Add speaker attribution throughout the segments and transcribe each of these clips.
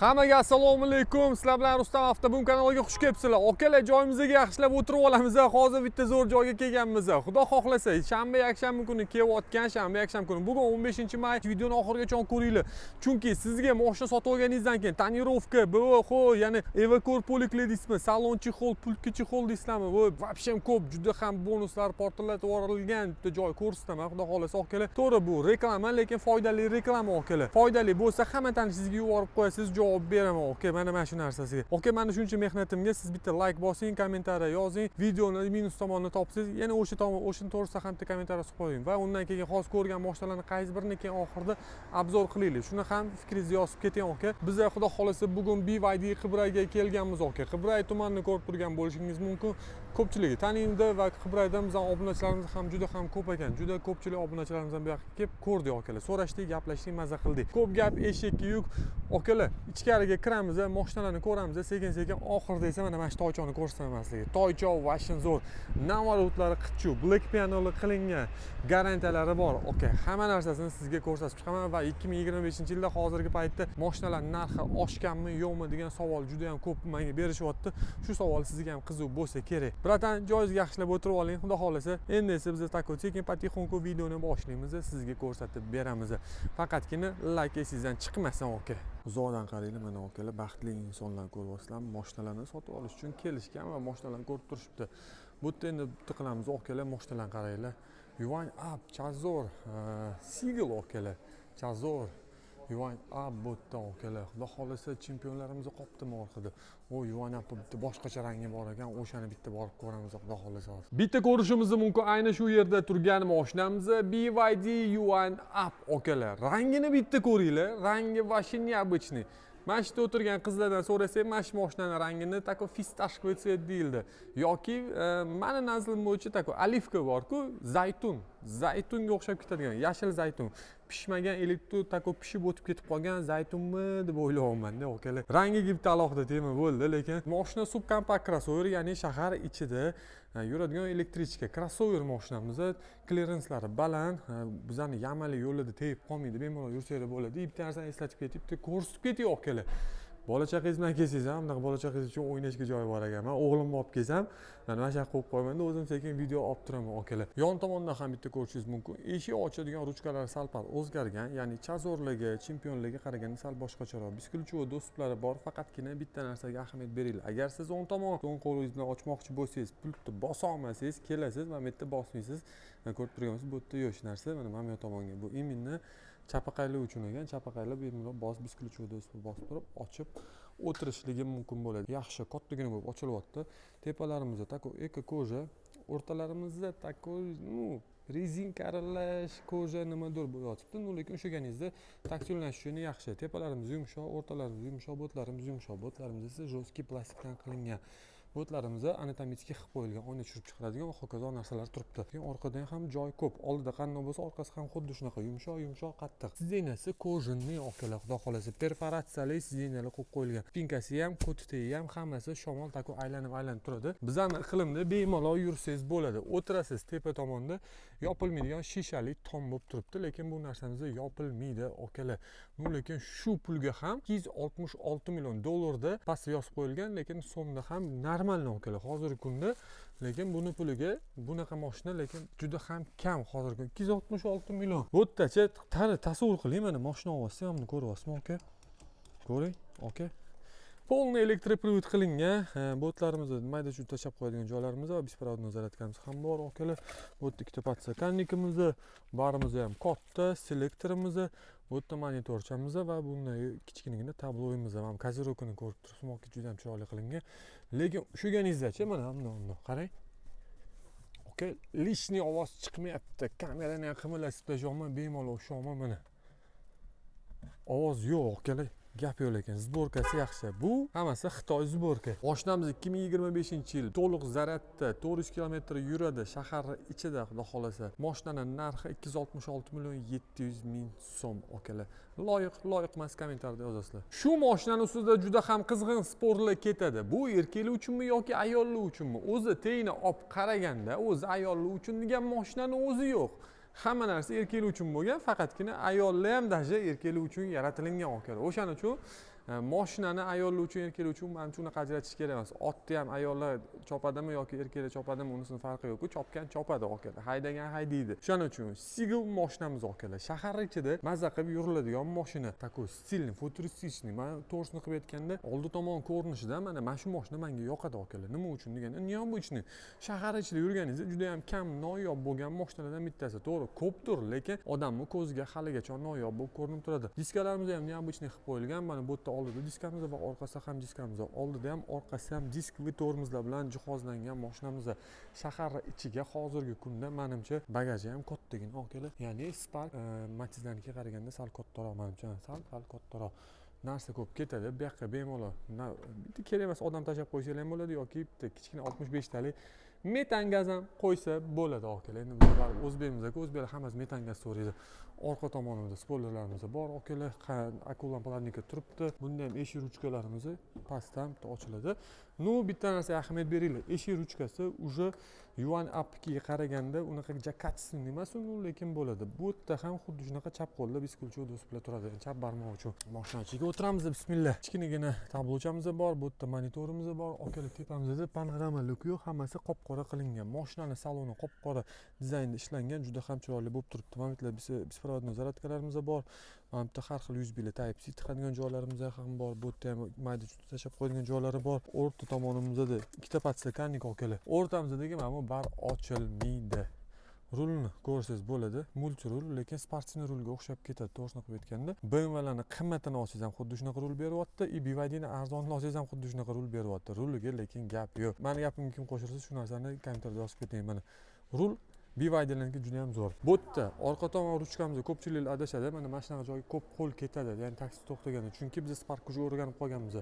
Speaker 1: Hammaga assalomu alaykum. Sizlar bilan Rustam Avtobum kanaliga xush kelibsizlar. Akalar, joyimizga yaxshilab o'tirib olamiz. Hozir bitta zo'r joyga kelganmiz. Xudo xohlasa, shanba, yakshanba kuni kelayotgan shanba, yakshanba kuni. Bugun 15-may. Videoni oxirigacha ko'ringlar. Chunki sizga mashina sotib olganingizdan keyin тонировка, БО, ya'ni Evacor polikli deysizmi, salon чехол, пультка чехол deysizlarmi? Bu вообще ko'p, juda ham bonuslar portlatib yuborilgan bitta joy ko'rsataman, xudo xohlasa, akalar. To'g'ri, bu reklama, lekin foydali reklama, akalar. Foydali bo'lsa, hamma tanishingizga yuborib qo'yasiz, javob beraman, aka, mana shu narsasiga. Aka, mana shuncha mehnatimga siz bitta layk bosing, kommentariya yozing, videoni minus tomonini topsangiz, yana o'sha tomon, o'shani to'g'risida ham bitta kommentariy yozib qo'ying va undan keyin hozir ko'rgan mashinalarni qaysi birini keyin oxirida обзор qilaylik. Shuni ham fikringizni yozib keting, aka. Biza, xudo xohlasa, bugun BYD Qibrayga kelganmiz, aka. Qibray tumanini ko'rib turgan bo'lishingiz mumkin. Ko'pchiligi taniydi va Qibraydan bizning obunachilarimiz ham juda ham ko'p ekan. Juda ko'pchilik obunachilarimiz ham bu yoqqa kelib ko'rdik, akalar. So'rashdik, gaplashdik, maza qildik. Ko'p gap eshakka yuk. Akalar, ichkariga kiramiz, mashinalarni ko'ramiz, sekin-sekin oxirida esa mana shu toychoni ko'rsataman sizlarga. Toycho вообще zo'r. Наворот lari qichchu, black pianoli qilingan, garantiyalari bor. Aka, hamma narsasini sizga ko'rsatib chiqaman va 2025-yilda hozirgi paytda mashinalar narxi oshganmi, yo'qmi degan savol juda ham ko'p menga berishyapti. Shu savol sizga ham qiziq bo'lsa kerak. Братан, joyingizga yaxshilab o'tirib oling, xudo xohlasa. Endi esa biz такой sekin потихоньку videoni boshlaymiz, sizga ko'rsatib beramiz. Faqatgina layk esingizdan chiqmasin, aka. Uzoqdan qaranglar, mana, akalar, baxtli insonlar ko'ryapsizlarmi? Mashinalarni sotib olish uchun kelishgan va mashinalarni ko'rib turishibdi. Bu yerda endi bitta qilamiz, akalar, mashinalarni qaranglar. Yuan Up, Chazor, Seagull, akalar. Chazor, Yuan Up bu yerda, akalar. Xudo xohlasa, chempionlarimiz qopdimi orqada. O Yuan Up bitta boshqacha rangi bor ekan, o'shani bitta borib ko'ramiz, xudo xohlasa hozir. Bitta ko'rishimiz mumkin ayni shu yerda turgan mashinamiz BYD Yuan Up, akalar. Rangini bitta ko'ringlar, rangi вообще необычный. Mana shu yerda o'tirgan qizlardan so'rasak, mana shu mashinani rangini такой фисташковый цвет deyildi yoki mani nazrim bo'yicha такой оливка borku, zaytun, zaytunga o'xshab ketadigan yashil zaytun, pishmagan или такой pishib o'tib ketib qolgan zaytunmi deb o'ylayapmanda, akalar. Rangiga bitta alohida tema bo'ldi, lekin moshina субкомпакт crossover, ya'ni shahar ichida yuradigan электричка crossover moshinamiz. Клиренс lari baland, bizani яма li yo'lida tegib qolmaydi, bemalol yursanglar bo'ladi. Bitta narsani eslatib ketib, bitta ko'rsatib ketay, akalar. Bola chaqangiz bilan kelsangiz ham, bunaqa bola chaqangiz uchun o'ynashga joy bor ekan. Man o'g'limni olib kelsam, mana shu yoqqa qo'yib qo'yamanda, o'zim sekin video olib turaman, akalar. Yon tomondan ham bitta ko'rishingiz mumkin, eshik ochadigan ruchkalari sal pal o'zgargan, ya'ni Chazorlarga, chempionlarga qaraganda sal boshqacharoq. Бесключевой доступ lari bor. Faqatgina bitta narsaga ahamiyat beringlar: agar siz o'ng tomon, o'ng qo'lingiz bilan ochmoqchi bo'lsangiz, pultni bosa olmasangiz, kelasiz, mana bu yerda bosmaysiz. Mana, ko'rib turgansiz, bu yerda yo'q hech narsa. Mana bu yoq tomonga, bu именно chapaqaylar uchun ekan. Chapaqaylar bemalol bosib, бесключевой доступ bosib turib ochib o'tirishligi mumkin bo'ladi. Yaxshi, kattagina bo'lib ochilyapti. Tepalarimizda такой эко кожа, o'rtalarimizda такой, ну, rezinka aralash кожа nimadir bo'lyotibdi. Ну, lekin ushlaganingizda taktillanishini uchun yaxshi. Tepalarimiz yumshoq, o'rtalarimiz yumshoq, bo'tlarimiz yumshoq. Bo'tlarimiz esa жесткий plastikdan qilingan. Bo'tlarimizda anatomический qilib qo'yilgan, oyna tushirib chiqaradigan va hokazo narsalar turibdi. Keyin orqada ham joy ko'p. Oldida qanday bo'lsa, orqasi ham xuddi shunaqa yumshoq, yumshoq, qattiq. Сиденья si кожаный, akalar, xudo xohlasa, perforatsiyali сиденья lar qo'yib qo'yilgan. Спинка si ham, ko'ti ham, hammasi shamol такой aylanib aylanib turadi. Bizani iqlimda bemalol yursangiz bo'ladi. O'tirasiz tepa tomonda, yopilmaydigan shishali tom bo'lib turibdi, lekin bu narsamiz yopilmaydi, akalar. Ну, lekin shu pulga ham, 266 million dollarda pastda yozib qo'yilgan, lekin so'mda ham нормально, akalar, hozirgi kunda. Lekin buni puliga bunaqa moshina lekin juda ham kam hozirgi kunda, 266 million. Bu yerdachi, tasavvur qiling, mana moshina ovozi ham, buni ko'ryapsizmi, aka? Ko'ring, aka. Полный электропривод qilingan. Botlarimizni mayda chuyda tashlab qo'yadigan joylarimiz va беспроводной зарядка miz ham bor, akalar. Bu yerda ikkita подстаканник imiz, barimiz ham katta, selektorimiz, bu yerda monitorchamiz va bunday kichkinagina tabloyimiz. Mana козырёк ini ko'rib turibsiz, aka, juda ham chiroyli qilingan. Lekin ushlaganingizdachi, mana bundoq bundoq qarang, aka, лишний ovoz chiqmayapti. Kamerani ham qimirlatib tashlayapman, bemalol ushlayapman, mana, ovoz yo'q, akalar, gap yo'q. Lekin сборка si yaxshi, bu hammasi Xitoy сборка. Moshinamiz 2025-yil, to'liq zaryadda 400 kilometr yuradi shahar ichida, xudo xohlasa. Moshinani narxi 266 million 700 ming so'm, akalar. Loyiq, loyiq emas, kommentariyada yozasizlar. Shu moshinani ustida juda ham qizg'in спор lar ketadi: bu erkaklar uchunmi yoki ayollar uchunmi? O'zi tengini olib qaraganda, o'zi ayollar uchun degan moshinani o'zi yo'q, hamma narsa erkaklar uchun bo'lgan, faqatgina ayollar ham даже erkaklar uchun yaratilingan, akalar. O'shaning uchun Moshinani ayollar uchun, erkaklar uchun, manimcha, unaqa ajratish kerak emas. Otni ham ayollar chopadimi yoki erkaklar chopadimi, unisini farqi yo'q, chopgan chopadi, akalar, haydagan haydaydi. Shuning uchun Seagull moshinamiz, akalar, shahar ichida maza qilib yuriladigan moshina, такой стильный, futuristik. Man to'g'risini qilib aytganda, oldi tomon ko'rinishida mana shu moshina menga yoqadi, akalar. Nima uchun deganda, необычный, shahar ichida yurganingizda juda yam kam, noyob bo'lgan moshinalardan bittasi. To'g'ri, ko'pdir, lekin odamni ko'ziga haligacha noyob bo'lib ko'rinib turadi. Diskalarimiz ham необычный qilib qo'yilgan. Mana bu yerda oldida diskamiz va orqasida ham diskamiz, oldida ham, orqasida ham diskli tormozlar bilan jihozlangan moshinamiz. Shahar ichiga hozirgi kunda, manimcha, bagaji ham kattagina, akalar, ya'ni Spark, Matizlarnikiga qaraganda sal kattaroq, manimcha, sal kattaroq. Narsa ko'p ketadi bu yoqqa bemalol. Bitta kerak emas odam tashlab qo'ysanglar ham bo'ladi yoki bitta kichkina 65 talik metan gaz ham qo'ysa bo'ladi, akalar. Endi biz baribir o'zbekmiz-ku, o'zbeklar hammasi metan gaz so'raydi. Orqa tomonimizda spoilerlarimiz bor, akalar, акула плавника turibdi. Bunda ham eshik ruchkalarimiz pastdan bitta ochiladi. Ну, bitta narsaga ahamiyat beringlar: eshik ruchkasi уже Yuan Upkiga qaraganda unaqa ja качественный emas, ну, lekin bo'ladi. Bu yerda ham xuddi shunaqa chap qo'lda бесключевой доступ lar turadi, chap barmoq uchun. Moshina ichiga o'tiramiz, bismillah. Kichkinagina tablochamiz bor, bu yerda monitorimiz bor, akalar. Tepamizda panorama lyuk yo'q, hammasi qop qora qilingan. Moshinani saloni qop qora dizaynda ishlangan, juda ham chiroyli bo'lib turibdi. Mana bu yerda беспроводной зарядка larimiz bor, mana bu yerda har xil USB Type C tiqadigan joylarimiz ham bor, bu yerda ham mayda chuyda tashlab qo'yadigan joylari bor. O'rta tomonimizda ikkita подстаканник, akalar. O'rtamizdagi mana bu bar ochilmaydi. Rulni ko'rsangiz bo'ladi, мультируль, lekin спортивный rulga o'xshab ketadi. To'g'risini qilib aytganda, BMWlarni qimmatini olsangiz ham xuddi shunaqa rul beryapti и BYDni arzonini olsangiz ham xuddi shunaqa rul beryapti. Ruliga lekin gap yo'q. Mani gapimga kim qo'shilsa, shu narsani kommentariyada yozib keting. Mana rul BYDlarniki juda ham zo'r. Bu yerda orqa tomon ruchkamizda ko'pchilik adashadi, mana shunaqa joyga ko'p qo'l ketadi, ya'ni taksi to'xtaganda, chunki biz Spark уже o'rganib qolganmiz.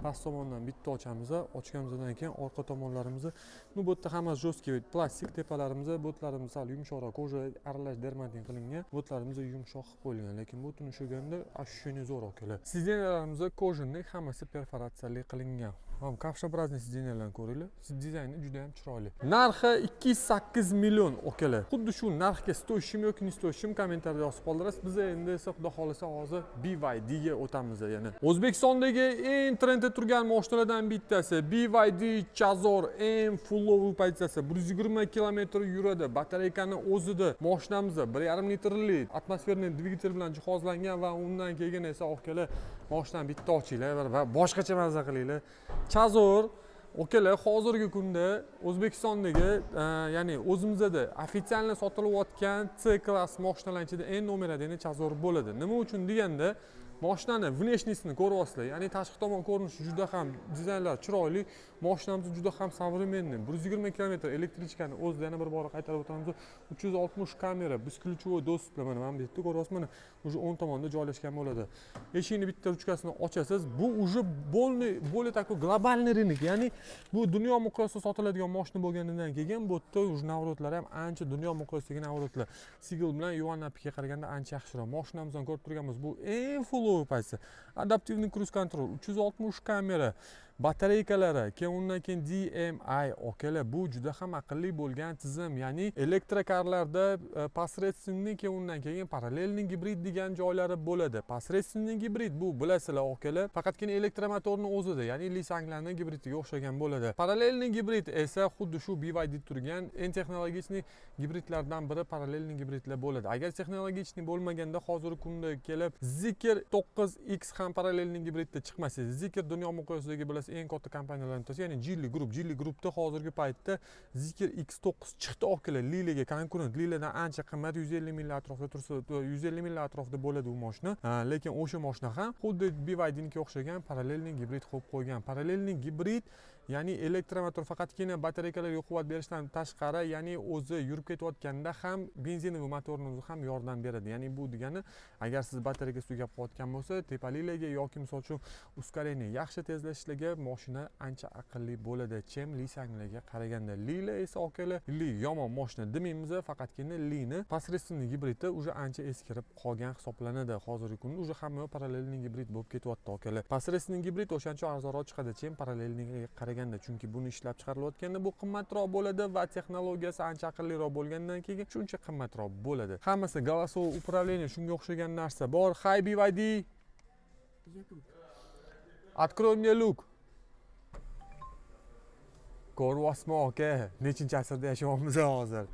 Speaker 1: Past tomondan bitta ochamiz, ochganimizdan keyin orqa tomonlarimizni, ну, bu yerda hammasi жесткий plastik, tepalarimiz, bo'tlarimiz sal yumshoqroq, кожа aralash дермантин qilingan, bo'tlarimiz yumshoq qilib qo'yilgan, lekin bu ushlaganda ощущение zo'r, akalar. Сиденья larimiz кожаный, hammasi perforatsiyali qilingan. Ham ковшообразный сиденья larni ko'ringlar, dizayni juda ham chiroyli. Narxi 208 million, akalar. Xuddi shu narxga стоящий mi yoki не стоящий mi, kommentariyada yozib qoldirasiz. Biz endi esa, xudo xohlasa, hozir BYDga o'tamiz. Yana O'zbekistondagi eng trendda turgan mashinalardan bittasi BYD Chazor, eng full pozitsiyasi, 120 kilometr yuradi batareykani o'zida. Mashinamiz 1,5 litrli атмосферный dvigatel bilan jihozlangan va undan keyin esa, akalar, mashinani bitta ochinglar va boshqacha maza qilinglar. Chazor, akalar, hozirgi kunda O'zbekistondagi, ya'ni o'zimizda официально sotilayotgan C klass mashinalar ichida eng номер один Chazor bo'ladi. Nima uchun deganda, moshinani внешность ini ko'ryapsizlar, ya'ni tashqi tomon ko'rinishi juda ham, dizaynlar chiroyli, moshinamiz juda ham современный. 120 kilometr электричка ni o'zida, yana bir bora qaytarib o'tamiz, 360 kamera, бесключевой доступ lar. Mana bu yerda ko'ryapsiz, mana уже o'ng tomonda joylashgan bo'ladi. Eshikni bitta ruchkasini ochasiz, bu уже более такой глобальный рынок, ya'ni bu dunyo miqyosida sotiladigan moshina bo'lganidan keyin bu yerda уже наворот lar ham ancha dunyo miqyosidagi наворот lar. Seagull bilan Yuan Upga qaraganda ancha yaxshiroq. Moshinamizdan ko'rib turganmiz, bu eng full pozitsiya, адаптивный круиз-контроль, 360 kamera, batareykalari, keyin undan keyin DMI, akalar, bu juda ham aqlli bo'lgan tizim, ya'ni elektrokarlarda посредственный, keyin undan keyin параллельный gibrid degan joylari bo'ladi. Посредственный gibrid bu, bilasizlar, akalar, faqatgina elektromotorni o'zida, ya'ni Li Sanglarni gibridiga o'xshagan bo'ladi. Параллельный gibrid esa xuddi shu BYD turgan eng технологичный gibridlardan biri параллельный gibridlar bo'ladi. Agar технологичный bo'lmaganda, hozirgi kunda kelib Zeekr 9X ham параллельный gibridda chiqmas edi. Zeekr dunyo miqyosidagi, bilasiz, eng katta kompaniyalardan bittasi, ya'ni Geely Group. Geely Groupda hozirgi paytda Zeekr X9 chiqdi, akalar, Liliga konkurent. Lilidan ancha qimmat, 150 minglar atrofida tursa, 150 minglar atrofida bo'ladi u moshina. Lekin o'sha moshina ham xuddi BYDnikiga o'xshagan параллельный gibrid qo'yib qo'ygan. Параллельный gibrid, ya'ni elektromotor faqatgina batareykalarga quvvat berishdan tashqari, ya'ni o'zi yurib ketayotganda ham бензиновый motorni o'zi ham yordam beradi. Ya'ni bu degani, agar siz batareykasi tugab qolayotgan bo'lsa, tepaliklarga yoki, misol uchun, ускорение, yaxshi tezlashishlarga moshina ancha aqlli bo'ladi, чем Li Sanglarga qaraganda. Lila esa, akalar, Li yomon moshina demaymiz, faqatgina Lini посредственный gibridi уже ancha eskirib qolgan hisoblanadi. Hozirgi kunda уже hamma параллельный gibrid bo'lib ketyapti, akalar. Посредственный gibrid o'shancha arzonroq chiqadi, чем параллельный ga qaraganda, chunki buni ishlab chiqarilayotganda bu qimmatroq bo'ladi va texnologiyasi ancha aqlliroq bo'lgandan keyin shuncha qimmatroq bo'ladi. Hammasi голосовой управление, shunga o'xshagan narsa bor. Hi, BYD.
Speaker 2: Я тут.
Speaker 1: Открой мне люк. Ko'ryapsizmi, aka? Nechinchi asrda yashayapmiz hozir?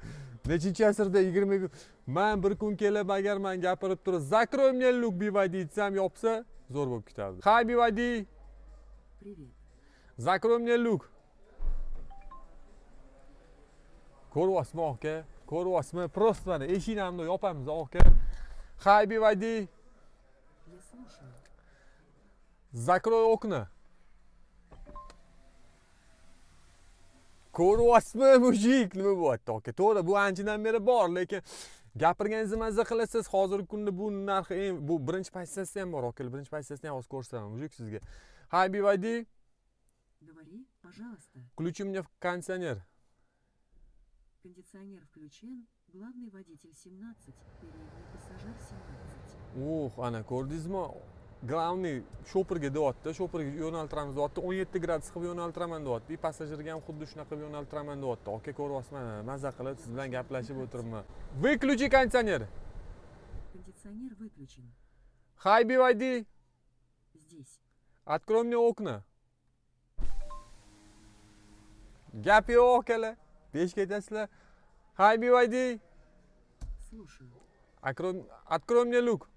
Speaker 1: Nechinchi asrda? 20. Man bir kun kelib, agar man gapirib turib, "Закрой мне люк, BYD" desam, yopsa, zo'r bo'lib ketardi. Hi, BYD.
Speaker 2: Привет.
Speaker 1: Закрой мне люк. Ko'ryapsizmi, aka? Ko'ryapsizmi? Просто mana eshikni ham yopamiz, aka. Hi, BYD.
Speaker 2: Я слушаю.
Speaker 1: Закрой окна. Ko'ryapsizmi, мужик, nima bo'lyapti, aka? To'g'ri, bu anchadan beri bor, lekin gapirganingizni mazza qilasiz. Hozirgi kunda bu narxi eng, bu birinchi pozitsiyasida ham bor, aka. Birinchi pozitsiyasini ham hozir ko'rsataman, мужик, sizga. Hi, BYD.
Speaker 2: Говори, пожалуйста.
Speaker 1: Включи мне кондиционер.
Speaker 2: Кондиционер включен. Главный водитель 17, передний пассажир 17.
Speaker 1: Ana ko'rdingizmi? Главный shopirga deyapti, shopirga yo'naltiramiz deyapti, 17 gradus qilib yo'naltiraman deyapti. И passajirga ham xuddi shunaqa qilib yo'naltiraman deyapti. Aka, ko'ryapsizmi? Mazza qilib siz bilan gaplashib o'tiribman. Выключи кондиционер.
Speaker 2: Кондиционер выключен.
Speaker 1: Hi, BYD.
Speaker 2: Здесь.
Speaker 1: Открой мне окна. Gap yo'q, akalar. Beshga aytasizlar. Hi, BYD.
Speaker 2: Слушаю.
Speaker 1: Открой мне люк.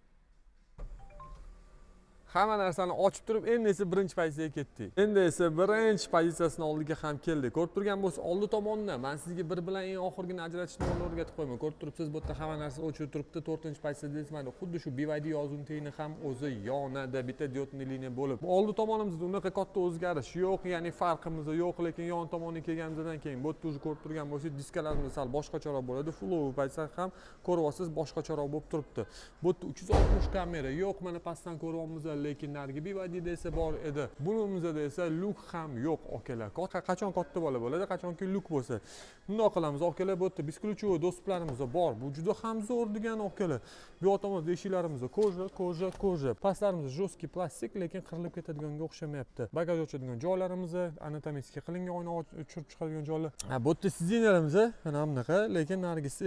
Speaker 1: Hamma narsani ochib turib, endi esa birinchi pozitsiyaga ketdik. Endi esa birinchi pozitsiyasini oldiga ham keldik. Ko'rib turgan bo'lsa, oldi tomonda men sizga bir bilan eng oxirgini ajratishni o'rgatib qo'yman. Ko'rib turibsiz, bu yerda hamma narsa o'chib turibdi. 4-pozitsiyada esa mana xuddi shu BYD yozuvining tagini ham o'zi yonadi, bitta diodli liniya bo'lib. Oldi tomonimizda unaqa katta o'zgarish yo'q, ya'ni farqimiz yo'q, lekin yon tomoniga kelganimizdan keyin bu yerda уже ko'rib turgan bo'lsangiz, diskalarimiz sal boshqacharoq bo'ladi. Full pozitsiya ham ko'ryapsiz, boshqacharoq bo'lib turibdi. Bu yerda 360 kamera yo'q, mana pastdan ko'ryapmiz, lekin narigi BYDda esa bor edi. Bunimizda esa luk ham yo'q, akalar. Qachon katta bola bo'ladi, qachonki luk bo'lsa. Bundoq qilamiz, akalar, bu yerda бесключевой доступlarimiz bor. Bu juda ham zo'r degan, akalar. Bu yoq tomonda eshiklarimiz koja, koja, koja. Pastlarimiz жесткий plastik, lekin qirilib ketadiganga o'xshamayapti. Bagaj ochadigan joylarimiz anatomически qilingan, oyna tushirib chiqadigan joylar. Ha, bu yerda sidenyalarimiz mana bunaqa, lekin narigisi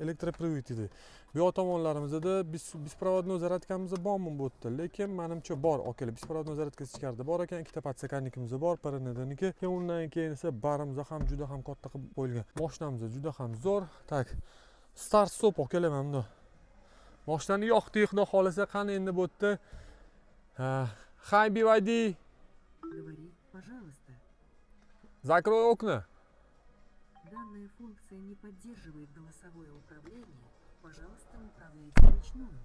Speaker 1: elektropривод edi. Bu yoq tomonlarimizda беспроводной zaryadkamiz bormi bu yerda? Lekin menimcha bor, akalar. Беспроводной zaryadkasi ichkarida bor ekan, ikkita podstakannikimiz bor, PRNDniki. Keyin undan keyin esa barimiz ham juda ham katta qilib qo'yilgan. Mashinamiz juda ham zo'r. Tak. Start stop, akalar, mana bunda. Mashinani yoqdik, xudo xolasa, qani endi bu yerda. Hi, BYD.
Speaker 2: Говори, пожалуйста.
Speaker 1: Закрой окна.
Speaker 2: Данная функция не поддерживает голосовое управление. Пожалуйста, управляйте вручную.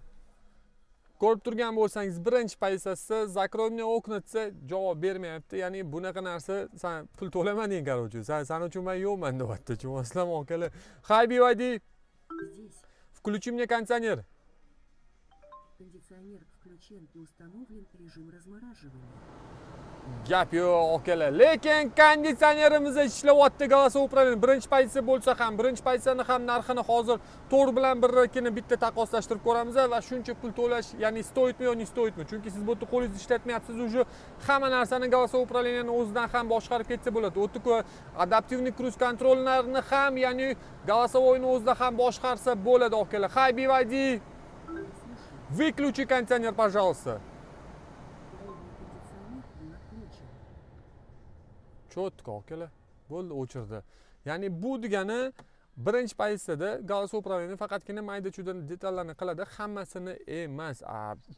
Speaker 1: Ko'rib turgan bo'lsangiz, birinchi pozitsiyasi "Закрой мне окна" desa javob bermayapti. Ya'ni bunaqa narsa san pul to'lamading, короче. San uchun men yo'qman deyapti. Tushunasizlarmi, akalar? Hi, BYD.
Speaker 2: Здесь.
Speaker 1: Включи мне кондиционер.
Speaker 2: Кондиционер включен и установлен режим размораживания.
Speaker 1: Gap yo'q, akalar. Lekin konditsionerimiz ishlayapti, голосовой управление. Birinchi pozitsiya bo'lsa ham, birinchi pozitsiyani ham narxini hozir 4 bilan 1nikini bitta taqqoslashtirib ko'ramiz va shuncha pul to'lash, ya'ni стоит mi yo не стоит mi? Chunki siz bu yerda qo'lingizni ishlatmayapsiz, уже hamma narsani голосовой управлениeni o'zidan ham boshqarib ketsa bo'ladi. U yerda адаптивный круиз контрольlarni ham, ya'ni голосовойni o'zida ham boshqarsa bo'ladi, akalar. Hi, BYD. Выключи кондиционер, пожалуйста.
Speaker 2: Кондиционер был отключен.
Speaker 1: Cho'tka, akalar. Bo'ldi, o'chirdi. Ya'ni bu degani birinchi pozitsiyada голосовой управление faqatgina mayda chuyda detallarni qiladi, hammasini emas.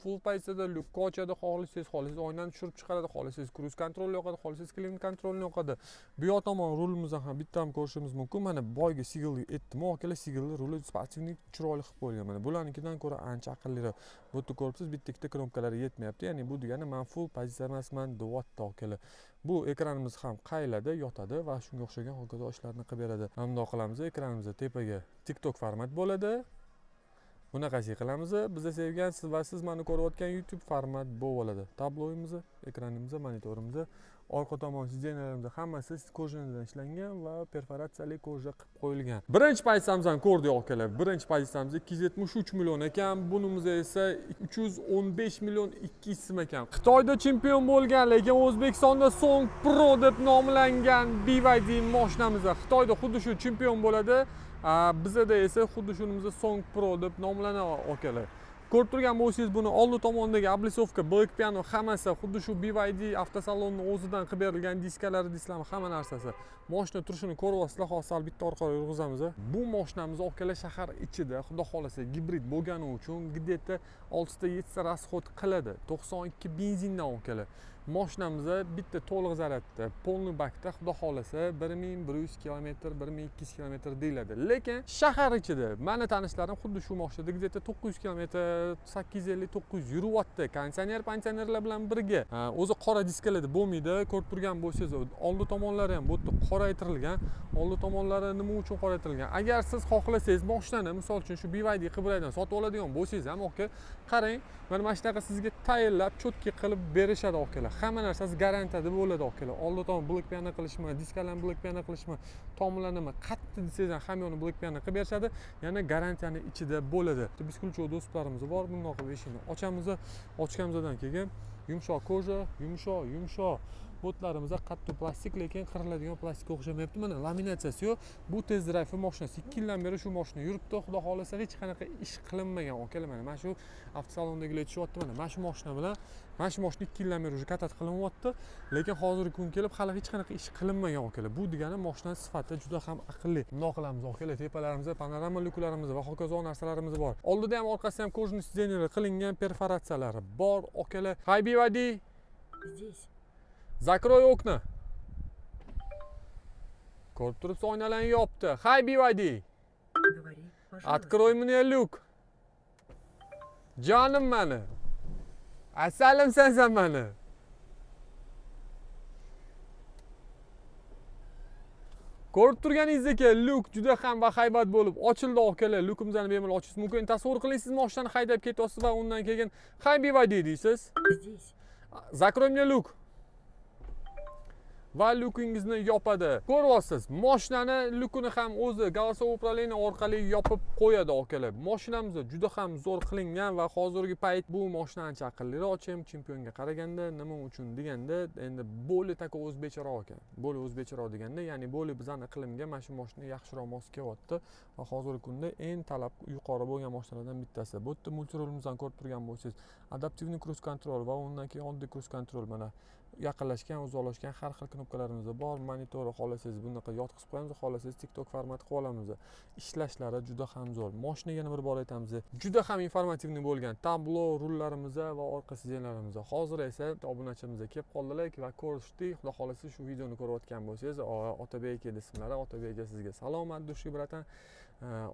Speaker 1: Full pozitsiyada lyukka ochadi, xohlasangiz, xohlasangiz oynani tushirib chiqaradi, xohlasangiz круиз контроль yoqadi, xohlasangiz климат контрольni yoqadi. Bu yoq tomon rulimizni ham bitta ham ko'rishimiz mumkin. Mana boyga Seagull aytdim, akalar, Seagullni ruli спортивный chiroyli qilib qo'yilgan. Mana bularnikidan ko'ra ancha aqlliroq. Bu yerda ko'ribsiz, bitta ikkita knopkalari yetmayapti. Ya'ni bu degani man full pozitsiya emasman deyapti, akalar. Bu ekranimiz ham qayiladi, yotadi va shunga o'xshagan hokazo ishlarni qilib beradi. Mana bundoq qilamiz, ekranimizni tepaga TikTok format bo'ladi. Bunaqasi qilamiz. Biza sevgan siz va siz meni ko'rayotgan YouTube format bo'lib oladi. Tabloimiz, ekranimiz, monitorimiz, orqa tomon сиденьяlarimiz hammasi кожаныйdan ishlangan va perforatsiyali кожа qilib qo'yilgan. Birinchi pozitsiyamizni ko'rdik, akalar. Birinchi pozitsiyamiz 273 million ekan, bunimiz esa 315 million 200 so'm ekan. Xitoyda chempion bo'lgan, lekin O'zbekistonda Song Pro deb nomlangan BYD mashinamiz Xitoyda xuddi shu chempion bo'ladi. Bizada esa xuddi shunimiz Song Pro deb nomlanadi, akalar. Ko'rib turgan bo'lsangiz, buni oldi tomonidagi облицовка, black piano hammasi xuddi shu BYD avtosalonni o'zidan qilib berilgan, diskalari, dislami, hamma narsasi. Moshina turishini ko'ryapsizlar. Hozir sal bitta orqaga yurg'izamiz. Bu moshinamiz, akalar, shahar ichida, xudo xohlasa, gibrid bo'lgani uchun где-то 6 ta 7 ta расход qiladi 92 benzindan, akalar. Moshinamiz bitta to'liq zaryadda, полный bakda, xudo xohlasa, 1100 kilometr, 1200 kilometr deyiladi. Lekin shahar ichida mani tanishlarim xuddi shu moshinada где-то 900 kilometr, 850, 900 yuryapti, konditsioner konditsionerlar bilan birga. Ha, o'zi qora diskalarda bo'lmaydi. Ko'rib turgan bo'lsangiz, oldi tomonlari ham bu yerda qoraytirilgan. Oldi tomonlari nima uchun qoraytirilgan? Agar siz xohlasangiz, moshinani, misol uchun, shu BYD Qibraydan sotib oladigan bo'lsangiz ham, aka, qarang, mana shunaqa sizga tayinlab, четкий qilib berishadi, akalar. Hamma narsasi garantiyada bo'ladi, akalar. Oldi tomon black piano qilishmi, diskalarni black piano qilishmi, tomonlarnimi, qayerda desangiz ham, hamma yoqni black piano qilib berishadi, yana garantiyani ichida bo'ladi. Бесключевой доступ larimiz bor. Bundoq qilib eshikni ochamiz. Ochganimizdan keyin yumshoq кожа, yumshoq, yumshoq botlarimiz, qattiq plastik, lekin qiriladigan plastikka o'xshamayapti. Mana, laminatsiyasi yo'q. Bu test drive mashinasi, 2 yildan beri shu mashina yuribdi, xudo xohlasa, hech qanaqa ish qilinmagan, akalar. Mana shu avtosalondagilar aytishyapti, mana shu mashina bilan, mana shu mashina 2 yildan beri уже катать qilinyapti, lekin hozirgi kun kelib hali hech qanaqa ish qilinmagan, akalar. Bu degani mashinani sifati juda ham aqlli. Bundoq qilamiz, akalar, tepalarimizda panorama lyuklarimiz va hokazo narsalarimiz bor. Oldida ham, orqasida ham кожаный сиденья lar qilingan, perforatsiyalari bor, akalar. Hi, BYD.
Speaker 2: Здесь.
Speaker 1: Закрой окна. Ko'rib turibsiz, oynalarni yopdi. Hi, BYD.
Speaker 2: Говори, пожалуйста.
Speaker 1: Открой мне люк. Jonim mani. Asalimsan sen mani. Ko'rib turganingizdek, lyuk juda ham bahaybat bo'lib ochildi, akalar. Lyukimizni bemalol ochishingiz mumkin. Tasavvur qiling, siz mashinani haydab ketyapsiz va undan keyin "Hi, BYD" deysiz.
Speaker 2: Здесь.
Speaker 1: Закрой мне люк. Va lyukingizni yopadi. Ko'ryapsiz, mashinani lyukini ham o'zi голосовой управление orqali yopib qo'yadi, akalar. Mashinamiz juda ham zo'r qilingan va hozirgi payt bu mashina ancha aqlliroq chempionga qaraganda. Nima uchun deganda, endi более такой o'zbekcharoq ekan. Более o'zbekcharoq deganda, ya'ni более bizani iqlimga mana shu mashina yaxshiroq mos kelyapti va hozirgi kunda eng talab yuqori bo'lgan mashinalardan bittasi. Bu yerda multirulimizni ko'rib turgan bo'lsangiz, адаптивный круиз-контроль va undan keyin oddiy круиз-контроль, mana, yaqinlashgan, uzoqlashgan har xil knopkalarimiz bor. Monitorni xohlasangiz bunaqa yotqizib qo'yamiz, xohlasangiz TikTok format qilib olamiz. Ishlashlari juda ham zo'r. Moshina, yana bir bor aytamiz, juda ham информативный bo'lgan tablo, rullarimiz va orqa сиденья larimiz. Hozir esa obunachimiz kelib qoldilar va ko'rishdik. Xudo xohlasa, shu videoni ko'rayotgan bo'lsangiz, Otabek aka ismlari, Otabek aka, sizga salom от души, братан.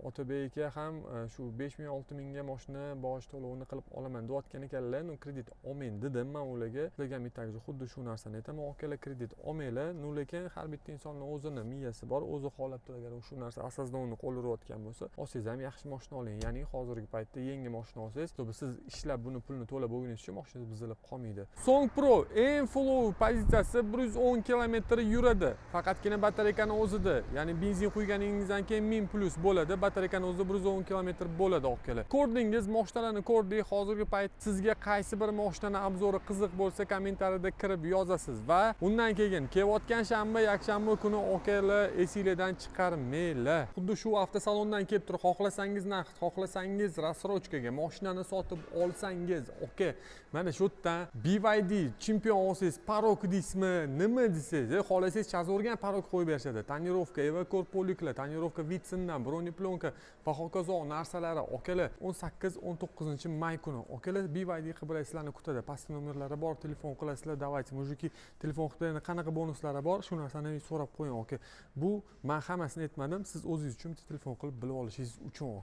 Speaker 1: Otabek aka ham shu 5000, 6000 ga moshina bosh to'lovini qilib olaman deyotgan ekanlar. Ну, kredit olmang dedim man ularga. Sizlarga ham также xuddi shu narsani aytaman, akalar, kredit olmanglar. Ну, lekin har bitta insonni o'zini miyasi bor, o'zi xohlab turib, agar shu narsa осознанно qo'l urayotgan bo'lsa, olsangiz ham yaxshi moshina oling. Ya'ni hozirgi paytda yangi moshina olsangiz, чтобы siz ishlab buni pulini to'lab bo'lguningizcha moshinangiz buzilib qolmaydi. Song Pro eng flow pozitsiyasi 110 kilometr yuradi, faqatgina batareykani o'zida, ya'ni benzin quyganingizdan keyin 1000 plyus bo'ladi, batareykani o'zida 110 kilometr bo'ladi, akalar. Ko'rdingiz, moshinalarni ko'rdik. Hozirgi payt sizga qaysi bir moshinani обзор i qiziq bo'lsa, kommentariyada kirib yozasiz va undan keyin kelayotgan shanba, yakshanba kuni, akalar, esinglardan chiqarmanglar, xuddi shu avtosalondan kelib turib, xohlasangiz naqd, xohlasangiz рассрочка ga moshinani sotib olsangiz, aka, mana shu yerdan BYD chempion olsangiz, порог deysizmi, nima desangiz, xohlasangiz Chazorga ham порог qo'yib berishadi. Тонировка, Evercore poliklar, тонировка Vitsindan, бронеплёнка va hokazo narsalari, akalar, 18, 19 may kuni, akalar, BYD Qibray sizlarni kutadi. Pastda nomerlari bor, telefon qilasizlar. Давайте, мужики, telefon qilib, qanaqa bonuslari bor, shu narsani so'rab qo'ying, aka. Bu man hammasini aytmadim, siz o'zingiz uchun bitta telefon qilib bilib olishingiz uchun, aka.